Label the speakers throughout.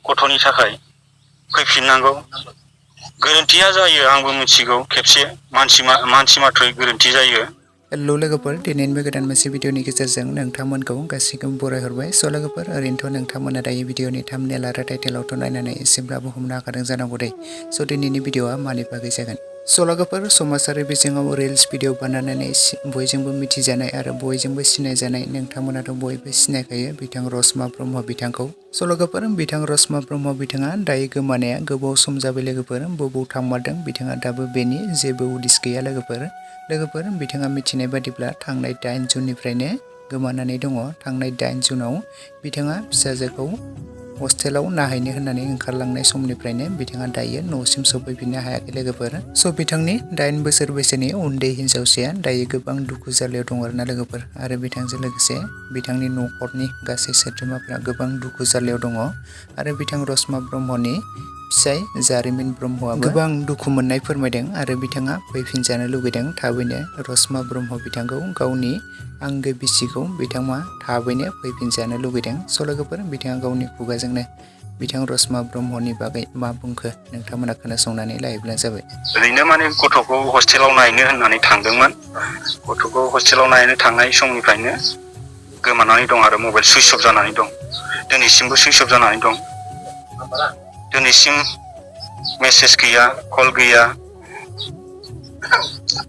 Speaker 1: गथ'नि थाखाय फैफिननांगौ। गोरोन्थिया जायो आंबो मिथिगौ, खेबसे मानसि माथ्रै गोरोन्थि जायो।
Speaker 2: हेलो लोगोफोर, दिनैनि बे गोदान मोनसे भिडिअनि गेजेरजों नोंथांमोनखौ गासैखौबो बरायहरबाय। स' लोगोफोर, ओरैनोथ' नोंथांमोना दायो भिडिअनि थाम्बनेल आरो टाइटेलावथ' नायनानै एसेब्लाबो हमनो हाखादों जानांगौ दे। स' दिनैनि भिडिअआ मानि बागै जागोन? स' लोगोफोर, समाजारि बिजोङाव रिल्स भिडिअ बानायनानै बयजोंबो मिथिजानाय आरो बयजोंबो सिनायजानाय, नोंथांमोनाथ' बयबो सिनायखायो बिथां रशमा ब्रह्म बिथांखौ। स' लोगोफोर, बिथां रशमा ब्रह्म बिथाङा दायो गोमानाया गोबाव सम जाबाय लोगोफोर। बबाव थांमारदों बिथाङा दाबो बेनि जेबो उदिस गैया लोगोफोर। बिथाङा मिथिनाय बादिब्ला थांनाय 8 जुननिफ्रायनो गोमानानै दङ। थांनाय 8 जुनाव बिथाङा फिसाजोखौ हस्टेलाव नायहैनो होननानै ओंखारलांनाय समनिफ्रायनो बिथाङा दायो न'सिम सफैफिननो हायाखै लोगोफोर। स' बिथांनि 8 बोसोर बैसोनि उन्दै हिन्जावसाया दायो गोबां दुखु जारलायाव दं आरोना लोगोफोर। आरो बिथांजों लोगोसे बिथांनि न'खरनि गासै सोद्रोमाफ्रा गोबां दुखु जारलायाव दङ। आरो बिथां रशमा ब्रह्मनि फिसाय जारिमिन ब्रह्मआबो गोबां दुखु मोननाय फोरमायदों आरो बिथाङा फैफिनजानो लुगैदों थाबैनो। रशमा ब्रह्म बिथांखौ गावनि आंगो बिसिखौ बिथाङा थाबैनो फैफिनजानो लुगैदों। स' लोगोफोर, बिथाङा गावनि खुगाजोंनो बिथां रशमा ब्रह्मनि बागै मा बुंखो नोंथांमोना खोनासंनानै लायोब्ला जाबाय।
Speaker 1: ओरैनो गथ'खौ हस्टेलाव नायनो होननानै थांदोंमोन। गथ'खौ हस्टेलाव नायनो थांनाय समनिफ्रायनो गोमानानै दं आरो मबाइल सुइच अफ जानानै दं। दिनैसिमबो सुइच अफ जानानै दं। दिनैसिम मेसेज गैया, कल गैया।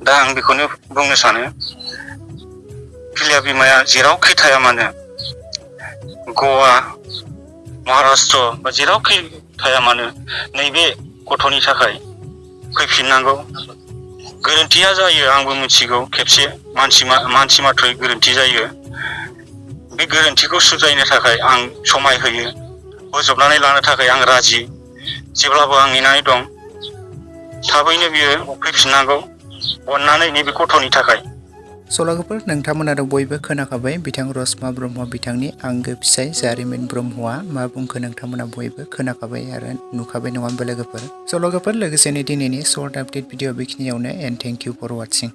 Speaker 1: दा आं बेखौनो बुंनो सानो, फिलिया बिमाया जेरावखि थाया मानो, गवा, महाराष्ट्र बा जेरावखि थाया मानो, नैबे गथ'नि थाखाय फैफिननांगौ। गोरोन्थिया जायो आंबो मिथिगौ, खेबसे मानसि माथ्रै गोरोन्थि जायो। बे गोरोन्थिखौ सुद्रायनो थाखाय आं समाय होयो, बोजबनानै लानो थाखाय आं राजि। जेब्लाबो आं नेनानै दं। थाबैनो बियो फैफिननांगौ, अननानै नैबे गथ'नि थाखाय।
Speaker 2: स' लोगोफोर, नोंथांमोनाथ' बयबो खोनाखाबाय बिथां रशमा ब्रह्म बिथांनि आंगो फिसाय जारिमिन ब्रह्मआ मा बुंखो। नोंथांमोना बयबो खोनाखाबाय आरो नुखाबाय नङा होमबा लोगोफोर। स' लोगोफोर, लोगोसेनो दिनैनि सर्ट आपडेट भिडिअ बेखिनियावनो, एन्ड थेंक इउ फर वाचिं।